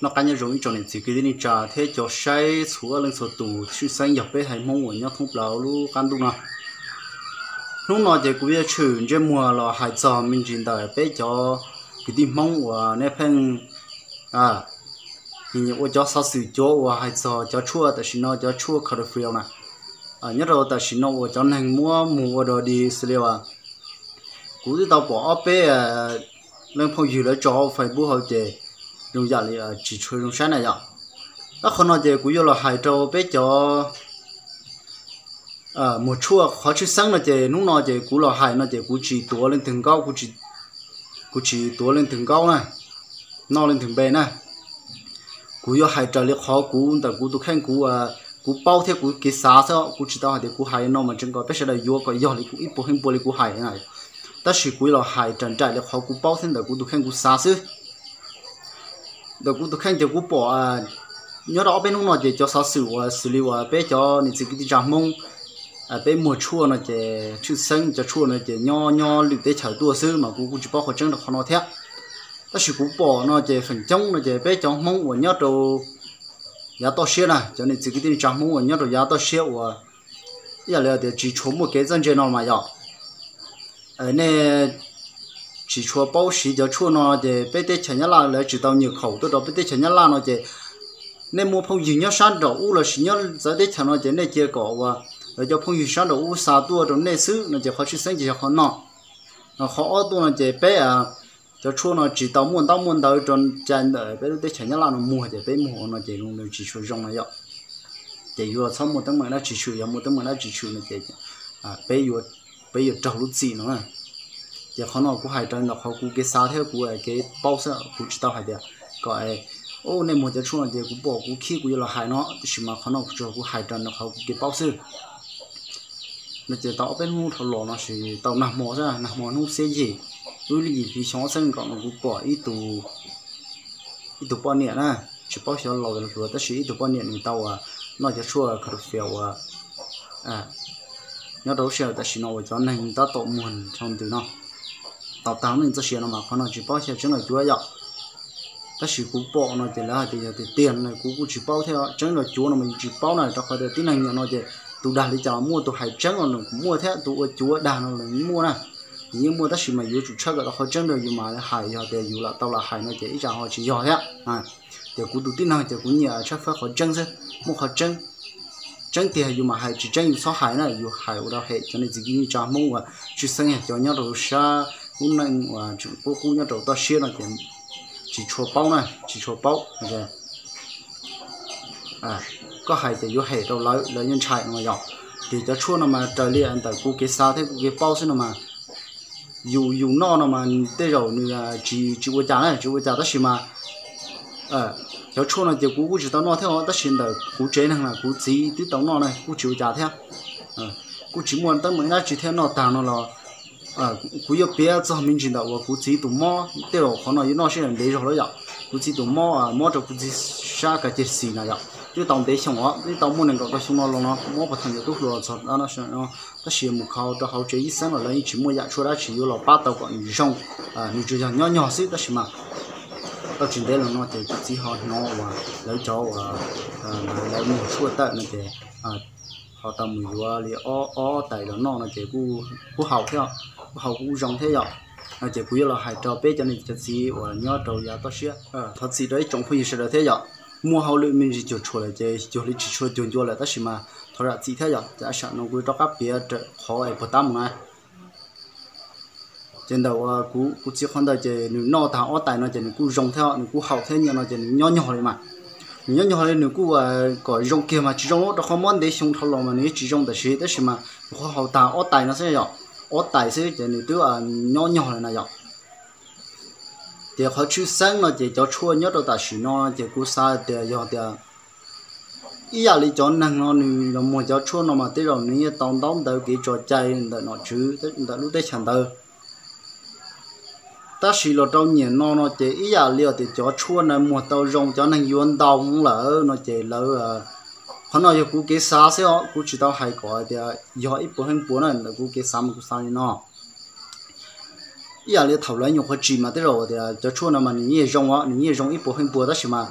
Noj qab nyob zoo ib tsoom niam txiv kwv tij neej tsa thiab cov saib txhua leej txhua tus, tshwj xeeb yog peb haiv Hmoob uas nyob thoob plaws lub qab ntuj no. Hnub no ces kuv yuav tshwm ntsej muag los hais txog me ntsis ntawm peb cov kwv tij Hmoob uas nej pheej ua cov xov xwm cuav uas hais txog cov tshuaj tam sim no, cov tshuaj Caudifiel na. Nyob rau tam sim no uas cov neeg muab mus ua dog dig xws li as kuv twb tau pom ob peb leej phooj ywg lawv tso Facebook hauv ces zoo yam li tsis tshua zoo saib na yom. Tab qhov no ces kuv yuav los hais rau peb cov muag tshuaj. Qhov tshwj xeeb no ces hnub no ces kuv los hais no ces kuv tsis tuav leej twg nkaub, kuv tsis tuav leej twg nkaub na, noj leej twg npe na. Kuv yuav hais raws li qhov kuv ntawm kuv tus kheej kuv, kuv paub thiab kuv kev xav xwb, kuv tsis tau hais tias kuv hais no mas tseev kom peb sawv daws yuav kom yog li kuv ib puas pheej puas li kuv hais na. Tab sis kuv yuav los hais raws nraim li qhov kuv paub thiab ntawm kuv tus kheej kuv xav xwb. Ntawm kuv tus kheej ces kuv pom nyob rau ob peb hnub no ces cov xov xwm uas xws li uas peb cov niam txiv kwv tij neej tsa Hmoob, peb muag tshuaj no ces tshwj xeeb cov tshuaj no ces nyob nyob lwm teb chaws tuaj xwb mas kuv kuj tsis paub qhov tseeb rau qhov no thiab. Tab sis kuv pom no ces feem coob no ces peb cov Hmoob uas nyob rau yav toj siab na, cov niam txiv kwv tij neej tsa Hmoob uas nyob rau yav toj siab uas ib yam li tias tsis tshua muaj kev txawj ntse no mas yog nej tsis txhob paub siv cov tshuaj no ces peb teb chaws Nyab Laj lawv tsis tau nyuam qhuav tuaj rau peb teb chaws Nyab Laj no ces nej muaj phooj ywg nyob sab nraum ub los sis nyob txawv teb chaws no ces nej cia kom uas lawv cov phooj ywg sab nraum ub xa tuaj rau nej xwb no ces qhov tshwj xeeb ces yog qhov no. Qhov ob tuaj no ces peb cov tshuaj no tsis tau muaj ntaub muaj ntawv rau cai ntawm peb lub teb chaws Nyab Laj no muag ces peb muag ua no ces nws tsis tshua zoo no yom. Ces yuav txhob muaj teeb meem dab tsi tshwm, yog muaj teeb meem dab tsi tshwm no ces peb yuav raug lub txim no. Ces qhov no kuv hais raws li ntawm qhov kuv kev xav thiab kuv kev paub xwb, kuv tsis tau hais tias kom nej muag cov tshuaj no ces kuv pom kuv khib kuv yuav los hais no, tiam sis mas qhov no kuv tsuas kuv hais raws li qhov kuv kev paub xwb. No ces tau ob peb hnub dhau los no ces tau nag hmo xwb, nag hmo hnub xiab yim lub ib hlis xyoo ob txhiab nees nkaum no kuv pom ib tug poj niam na, tsis paub xyov laus los hluas tab sis ib tug poj niam nws tau noj cov tshuaj Caudifiel uas nyob rau lub sij hawm tam sim no uas cov neeg tab tom muag dhau ntws no. Tau tag lub neej txoj sia no mas qhov no tsis paub xyov tseeb los cuav yom. Tab sis kuv pom no ces lawv hais tias yog tiag tiag no kuv kuj tsis paub thiab, tseeb los cuav no mas yus tsis paub na, rau qhov tias tib neeg nyiam no ces tus dag li cas muaj, tus hais tseeb los nws kuj muaj thiab, tus ua cuav dag no los muaj na. Nws yeej muaj tab sis mas yuav tsum tshawb kom tau qhov tseeb rau yus mas hais, yog tias yus lam tau lam hais no ces ib tsam ho tsis yog thiab. Ces kuv tus tib neeg ces kuv nyiam tshawb fawb qhov tseeb xwb, muaj qhov tseeb. Tseeb tiag yus mam hais, tsis tseeb yus txhob hais na, yus hais ua rau hem cov niam txiv kwv tij neej tsa Hmoob uas tshwj xeeb yog cov nyob rau sab lub neej uas tseem qub qub nyob rau toj siab no ces tsis tshua paub na, tsis tshua paub. Koj hais ces yuav hem rau lawv, lawv yeej ntshai no yom. Ces cov tshuaj no mas raws li ntawm kuv kev xav thiab kuv kev paub xwb no mas yus, yus noj no mas tej zaum nws tsis, tsis ua cas na, tsis ua cas tab sis mas cov tshuaj no ces kuv kuj tsis tau noj thiab os, tab sis ntawm kuv tsev neeg na kuv txiv twb tau noj na kuj tsis ua cas thiab. Kuj tsis muaj teeb meem dab tsi thiab, noj tag no los kuv yuav piav txog me ntsis ntawm uas kuv txiv tus mob, tej zaum qhov no yuav noj sij hawm ntev zog lawm yom. Kuv txiv tus mob, mob rau kuv txiv sab kav ceg xis na yom, twb tau ntev xyoo os, twb tau muaj nees nkaum rau xyoo no los no, mob puag thaum nyuam tub hluas txog no, tab sis mus kho rau hauv tsev ib xeeb los lawv yeej tsis muaj yam tshuaj dab tsi yuav los pab tau kom nws zoo. Nws tsuas yog nyob nyog xwb tab sis mas tau tsis ntev los no ces kuv txiv ho hnov uas lawv cov uas lawv muag tshuaj tawm no ces ho tau mus yuav li ob tais los noj no ces kuj haum thiab, kuj haum kuj zoo thiab yom. No ces kuv yuav los hais rau peb cov niam cov txiv uas nyob rau yav toj siab. Thov txim rau ib tsoom phooj ywg sawv daws thiab yom. Muaj hauj lwm me ntsis cuag tshuam lawm ces cuag li tsis tshua cuag ncua lawm tab sis mas thov zam txim thiab yom. Ces a sam no kuv rov qab piav qhov es puag ta mus na. Ces ntawm uas kuv txiv qhov ntawd ces nws noj tag ob tais no ces nws kuj zoo thiab, nws kuj haum thiab nyiam no ces nws nyob nyog li mas. Nws nyob nyog li nws kuj kom zoo kiag mas tsis zoo rau qhov mob ntev xyoo dhau los mas nws yeej tsis zoo tam sim, tab sis mas nws qhov haus tag ob tais no xwb yom, ob tais xwb ces nws twb nyob nyog li na yom. Ces qhov tshwj xeeb no ces cov tshuaj nyob rau tam sim no ces kuv xav tias yog tias ib yam li cov neeg no nws los muag cov tshuaj no mas tej zaum nws yeej tau ntaub ntawv kev tso cai ntawm nom tswv ntawm lub teb chaws ntawd. Tab sis los rau nyiam no no ces ib yam li tias cov tshuaj na muag tau zoo cov neeg yuav ntau lawm no ces lawv, qhov no yog kuv kev xav xwb os, kuv tsis tau hais kom tias yog ib puas feem pua na, ntawm kuv kev xav mas kuv xav li no. Ib yam li thaum lawv nyuam qhuav tsim mas tej zaum tias cov tshuaj no mas nws yeej zoo os, nws yeej zoo ib puas feem pua tab sis mas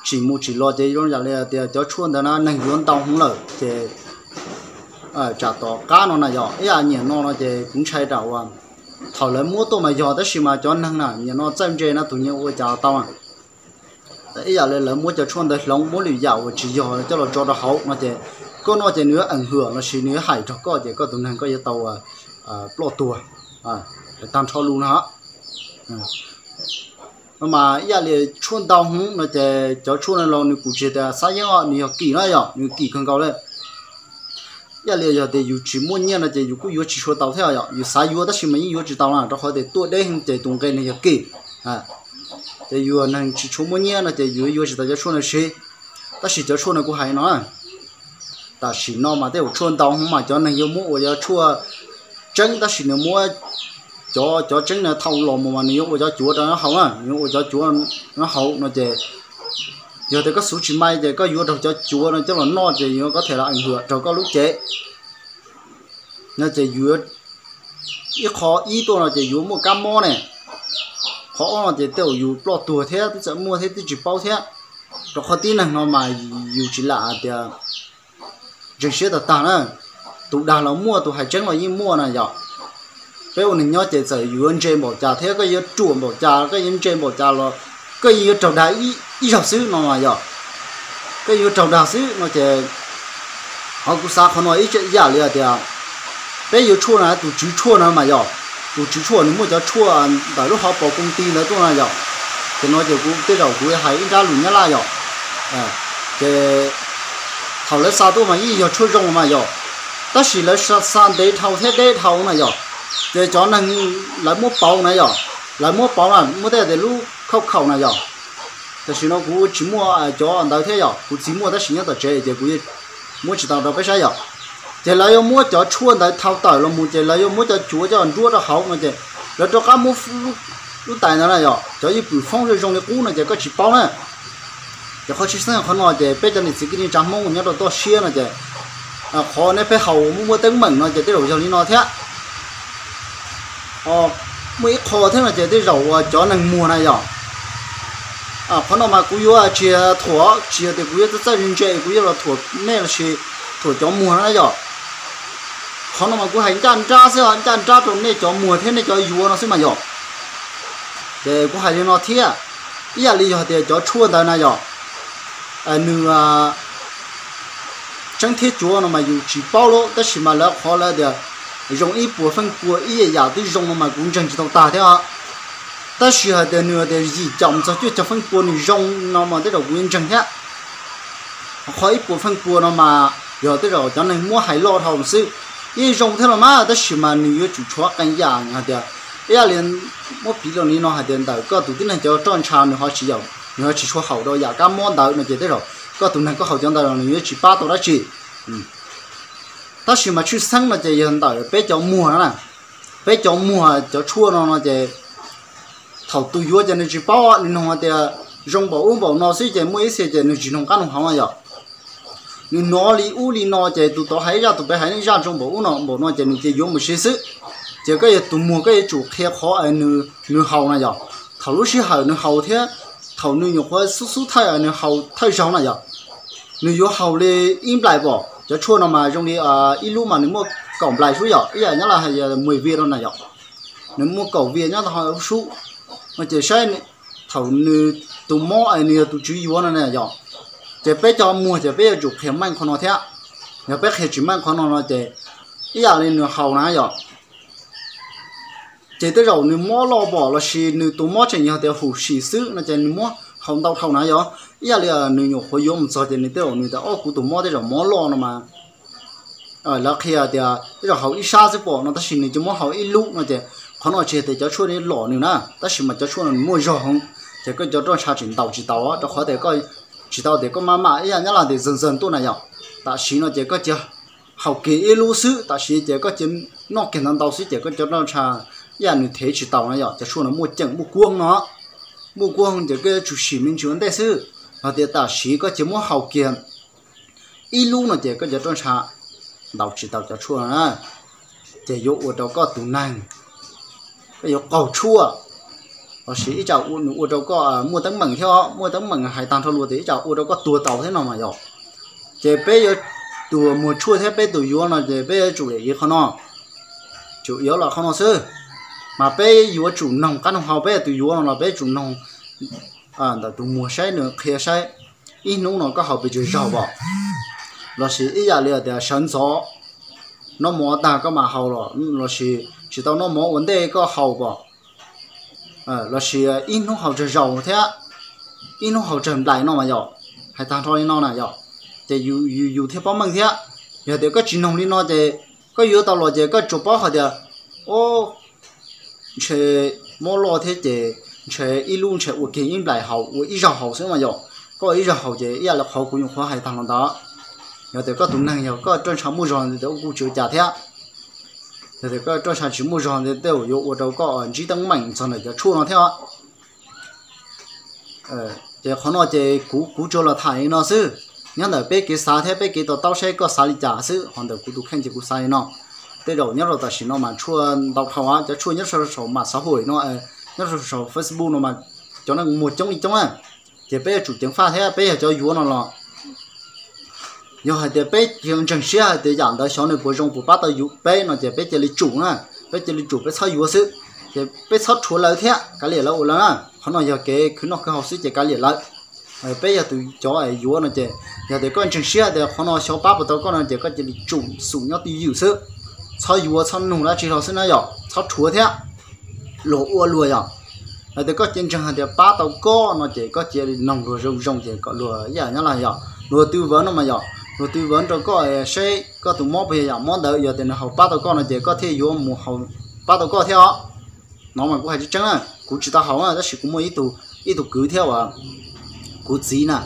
tsim mus tsim los ces zoo yam li tias cov tshuaj ntawd na neeg yuav ntau hwv lawm ces tsam tom qab no na yog ib yam nyiam no no ces kuv ntshai tsam uas thaum lawv muab tuaj mas yog tab sis mas cov neeg na nyiam no txawj ntse no tus nyiam ua cas tau na. Ib yam li lawv muab cov tshuaj ntawd hloov muab lwm yam uas tsis yog coj los tso rau hauv no ces koj noj ces nws yuav ees hwm lossis nws yuav haim rau koj ces koj tus neeg koj yuav tau ploj tuag, tag nrho lus no. No mas ib yam li tshuaj ntau hwv no ces cov tshuaj no los nws kuj tsis tias xav yeeb os, nws yog kim na yom, nws kim kawg nkaus li. Ib yam li yog tias yus tsis muaj nyiaj no ces yus kuj yuav tsis tshua tau thiab yom, yus xav yuav tab sis mas yeej yuav tsis tau na rau qhov tias tuaj deb heev ces tus nqe nws yog kim. Ces yus neeg tsis tshua muaj nyiaj no ces yus yuav tsis tau cov tshuaj no siv. Tab sis cov tshuaj no kuv hais no, tam sim no mas tej zaum tshuaj ntau hwv mas cov neeg yuav muab ua cov tshuaj tseeb tab sis nws muab cov cov tseeb no thau los mus mas nws yuav ua cov cuav rau nyob hauv na, nws yuav ua cov cuav nyob hauv no ces yog tias koj xub tsis mai ces koj yuav raug cov cuav no coj los noj ces yuav có thể là ảnh hưởng raug koj lub cev no ces yuav ib qho ib tuaj no ces yuav muaj kab mob ne. Qhov ob no ces tej zaum yus ploj tuag thiab twb txawm muaj thiab twb tsis paub thiab. Rau qhov tib neeg no mas yus tsis lam hais tias ntseeg siab tag tag na. Tus dag los muaj, tus hais tseeb los yeej muaj na yom. Peb ua neeg nyob ces txawm yuav ntse npaum cas thiab koj yuav ruam npaum cas koj yuav ntse npaum cas los koj yeej yuav raug dag ib zaug xwb no mas yog. Koj yuav raug dag xwb no ces qhov kuv xav qhov no ib yam li hais tias peb yuav tshuaj na tus tswv tshuaj no mas yog, tus tswv tshuaj nws muaj cov tshuaj ntawm lub hauv paus koob ti ntawd tuaj na yom. Ces no ces kuv tej zaum kuv hais ib nrab lus Nyab Laj yom. Ces thaum lawv xa tuaj mas yeej yog tshuaj zoo mas yom, tab sis lawv xa ntev dhau thiab deb dhau na yom. Ces cov neeg lawv muab pauv na yom, lawv muab pauv na muab tej tias lub khauj khaum na yom. Tam sim no kuv tsis muaj cov ntawd thiab yom, kuv txiv muaj tab sis nyob tom tsev ces kuv muab tsis tau rau peb saib yom. Ces lawv yuav muab cov tshuaj ntawd thau tawm los mus ces lawv yuav muab cov cuav coj nruab rau hauv no ces lawv rov qab muab lub tais ntawd na yom, cov ywj pwm foob zoo zoo li qub no ces koj tsis paub na. Ces qhov tshwj xeeb qhov no ces peb cov niam txiv kwv tij neej tsa Hmoob nyob rau toj siab no ces qhov nej peb haus muaj muaj teeb meem no ces tej zaum yog li no thiab. Muaj ib qho thiab no ces tej zaum uas cov neeg muag na yom. Qhov no mas kuv yuav tsis thuam, tsis yog tias kuv yuav txawj txawj ntse kuv yuav los thuam nej lossis thuam cov muag na yom. Qhov no mas kuv hais ncaj nrab xwb, ncaj nrab rau nej cov muag thiab nej cov yuav no xwb mas yom. Ces kuv hais li no thiab, ib yam li yog tias cov tshuaj ntawd na yom, nws tseeb thiab cuav no mas yus tsis paub lawm tab sis mas lawv qhov lawv tias zoo ib puas feej pua ib yam yam twb zoo no mas kuv ntseeg tsis tau tag thiab. Tab sis hais tias nws tias yim caum mus txog cuaj caum feej pua nws zoo no mas tej zaum kuv yuav ntseeg thiab. Qhov ib puas feej pua no mas yog tej zaum cov neeg muab hais loj dhau xwb, yeej zoo thiab los mas tab sis mas nws yuav tsum tshuav qee yam hais tias ib yam li muab piv los li no hais tias ntawm koj tus tib neeg cov roj ntsha nws ho tsis, nws ho tsis tshua haum rau yam kab mob ntawd no ces tej zaum koj tus neeg koj haus cov ntawd los nws yuav tsis pab tau dab tsi. Tab sis mas tshwj xeeb no ces yog ntawm peb cov muag no na, peb cov muag cov tshuaj no no ces thaum tus yuav ces nws tsis paub, nws noog hais tias zoo npaum ub npaum no xwb ces muaj ib txhia ces nws tsis noog qab noog hauv no yom. Nws hnov li ub li no ces tus tod hais ib zaj tus pem hais ib zaj zoo npaum ub no npaum no ces nws cia yuav mus siv xwb. Ces koj yog tus muag koj yuav tsum qhia qhov nws haus na yom. Thaum lub sij hawm nws haus thiab thaum nws nyuam qhuav xub xub thawj nws haus thawj zaug na yom. Nws yuav haus li ib nplais pom, cov tshuaj no mas zoo li ib lub mas nws muaj kaum nplais sub yom, ib yam nyob los hais mười viên no na yom. Nws muaj kaum viên nyob hauv lub sub no ces saib thaum nws tus mob es nws yog tus tswv yuav no na yom. Ces peb cov muag ces peb yuav tsum qhia meej qhov no thiab. Yog peb qhia tsis meej qhov no no ces ib yam li nws haus na yom, ces tej zaum nws mob loj pom lossis nws tus mob tseem yog tias hum sim xwb no ces nws muab haus ntau dhau na yom. Ib yam li nws nyuam qhuav yuav mus txog ces nws tej zaum nws tias o kuv tus mob tej zaum mob loj no mas lawv qhia tias tej zaum haus ib sab xwb pom no tab sis nws cia muab haus ib lub no ces qhov no tsis yog tias cov tshuaj lom nws na, tab sis mas cov tshuaj no nws muaj zog heev. Ces koj cov roj ntsha tseem ntaus tsis tau rau qhov tias koj tsis tau tias koj maj mam ib yam nyob los tias zog zog tuaj na yom. Tam sim no ces koj cia haus kiag ib lub xwb, tam sim ces koj cia noj kiag ntau ntau xwb ces koj cov roj ntsha ib yam nws thev tsis tau na yom. Cov tshuaj no muaj ceem muaj kuab no, muaj kuab ces koj yuav tsum sim me ntsis ua ntej xwb. Hos tias tam sim koj cia muab haus kiag ib lub no ces koj cov roj ntsha ntaus tsis tau cov tshuaj no na, ces yuav ua rau koj tus neeg koj yuav qaug tshuaj. Lossis ib tsam nws ua rau koj muaj teeb meem thiab, muaj teeb meem hais tag nrho luag tias ib tsam ua rau koj tuag tau thiab no mas yog. Ces peb yuav, tus muag tshuaj thiab peb tus yuav no ces peb yuav tsum ib qho no, tsum yuav los qhov no xwb. Mas peb yuav tsum noog qab noog hau, peb tus yuav no los peb tsum noog ntawm tus muag saib nws qhia saib, ib hnub no koj haus pes tsawg zaug pom, lossis ib yam li tias sawv ntxov noj mov tag koj mam haus los, lossis tsis tau noj mov ua ntej koj haus pom, lossis ib hnub haus tsawg zaus thiab ib hnub haus tsawg nplais no mas yog, hais tag nrho li no na yog, ces yus thiaj paub meej thiab. Yog tias koj tsis noog li no ces koj yuav tau los ces koj tsuas paub hais tias, o, ntshe mob loj thiab ces ntshe ib lub ntshe ua kiag ib nplais haus, ua ib zaug haus xwb mas yog, koj ua ib zaug haus ces ib yam li qhov kuv nyuam qhuav hais tag los ntawd. Yog tias koj tus neeg yog koj roj ntsha muaj zog ntawd kuj tsis ua cas thiab. Yog tias koj roj ntsha tsis muaj zog ntawd tej zaum yuav ua rau koj ntsib teeb meem txog ntawm cov tshuaj no thiab. Ces qhov no ces kuv kuv tsuas los tham li no xwb, nyob ntawm peb kev xav thiab peb kev to taub saib koj xav li cas xwb, ho ntawm kuv tus kheej ces kuv xav li no. Tej zaum nyob rau tam sim no mas tshuaj ntau dhau, cov tshuaj nyob rau saum mas xav huam no, nyob rau saum Facebook no mas cov neeg muag coob li coob na. Ces peb yuav tsum ceev faj thiab peb yog cov yuav no los yog hais tias peb ntseeg siab hais tias yam ntawd xyov nws puas zoo puas pab tau yus peb no ces peb cia li tsum na, peb cia li tsum peb txhob yuav xwb. Ces peb txhob rhuav lawv thiab kav liam lawv ua lawv na, qhov no yog kev khwv noj khwv haus xwb ces kav liam lawv. Peb yog tus cov yuav no ces yog tias koj ntseeg siab tias qhov no xyov pab puas tau koj no ces koj cia li tsum xum nyob twj ywm xwb, txhob yuav txhob nug dab tsi hlo xwb na yog, txhob rhuav thiab luag ua luag yog. Hais tias koj cia ntseeg hais tias pab tau koj no ces koj cia li noog luag zoo zoo ces kom luag ib yam nyob lawm yog, luag twv vawv no mas yog, luag twv vawv rau koj saib koj tus mob puas yog yam mob ntawd, yog tias nws haus pab tau koj no ces koj thiaj yuav mus haus pab tau koj thiab os. No mas kuv hais tseeb tseeb na, kuv tsis tau haus na tab sis kuv muaj ib tug kwv thiab uas kuv txiv na,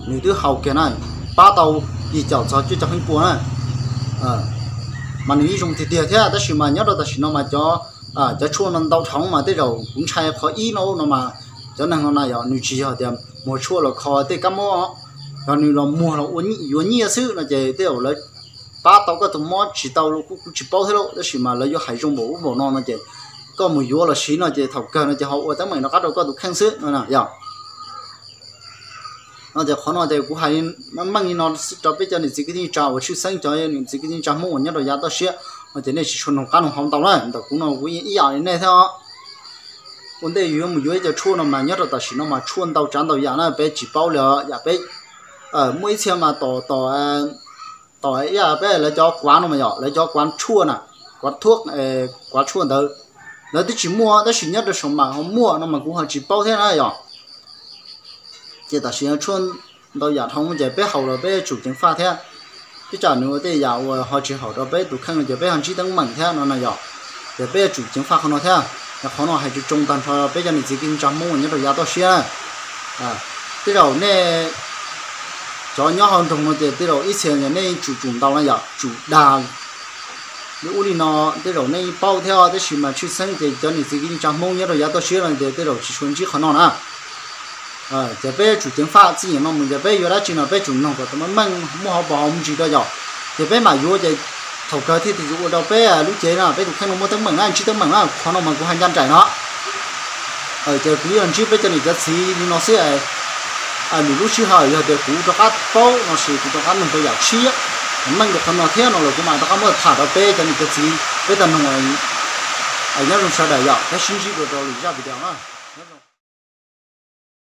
nws twb haus kiag na, pab tau yim caum txog cuaj caum feeb pua na. Mas nws yeej zoo tiag tiag thiab tab sis mas nyob rau tam sim no mas cov, cov tshuaj no ntau dhau mas tej zaum kuv ntshai qhov ib no no mas cov neeg no na yog nws tsis yog tias muag tshuaj los kho tej kab mob, yog nws los muag los yuav nyiaj xwb no ces tej zaum lawv pab tau koj tus mob tsis tau kuj tsis paub thiab lauj, tab sis mas lawv yuav hais zoo npaum ub npaum no no ces koj mus yuav los siv no ces thaum kawg no ces ho ua teeb meem rov qab rau koj tus kheej xwb no yog. No ces qhov no ces kuv hais meej li no rau peb cov niam txiv kwv tij neej tsa uas tshwj xeeb cov niam txiv kwv tij neej tsa Hmoob uas nyob rau yav toj siab no ces nej tsis tshua noog qab noog hau ntau na, ntawm kuv no kuv yeej ib yam li nej thiab os. Ua ntej yus yuav mus yuav ib co tshuaj no mas nyob rau tam sim no mas tshuaj ntau tsav ntau yam na peb tsis paub li os. Yam peb muaj ib txhia mas tom, tom ib yam peb lawv cov kuav no mas yog lawv cov kuav tshuaj na, kuav thuab, kuav tshuaj ntawd lawv twb tsis muaj tab sis nyob rau saum mam ho muaj no mas kuv ho tsis paub thiab na yog. Ces tam sim no tshuaj ntau yam dhau ces peb haus los peb tsum ceev faj thiab. Ib tsam nws ua tej yam uas ho tsis haum rau peb tus kheej no ces peb ho ntsib teeb meem thiab no na yog. Ces peb yuav tsum ceev faj qhov no thiab. Qhov no hais tsoo tsoo tag nrho peb cov niam txiv kwv tij neej tsa Hmoob uas nyob rau yav toj siab. Tej zaum nej cov nyob hauv nroog no ces tej zaum ib txhia nej tsum tsum ntau na yog tsum dag li ub li no, tej zaum nej yeej paub thiab tab sis mas tshwj xeeb ces cov niam txiv kwv tij neej tsa Hmoob nyob rau yav toj siab no ces tej zaum tsis tshua ntsib qhov no na. Ces peb tsum ceev faj txij nim no mus ces peb yuav dab tsi no peb tsum noog kom tau meej meej muaj hauv paus hauv ntsis rau yom. Ces peb mam yuav ces thaum kawg thiaj ua rau peb lub cev no peb tus kheej no muaj teeb meem na ntsib teeb meem na, qhov no mas kuv hais ncaj nraim no. Ces kuv yeej ntsib peb cov niam cov txiv li no xwb. Lwm lub sij hawm yog tias kuv rov qab paub no sis kuv rov qab noog rau yam tshiab meej rau qhov no thiab no los kuv mam rov qab muab tham rau peb cov niam cov txiv peb tau noog. Nyob zoo sawv daws yom, peb sib ntsib dua rau lwm zaj video na.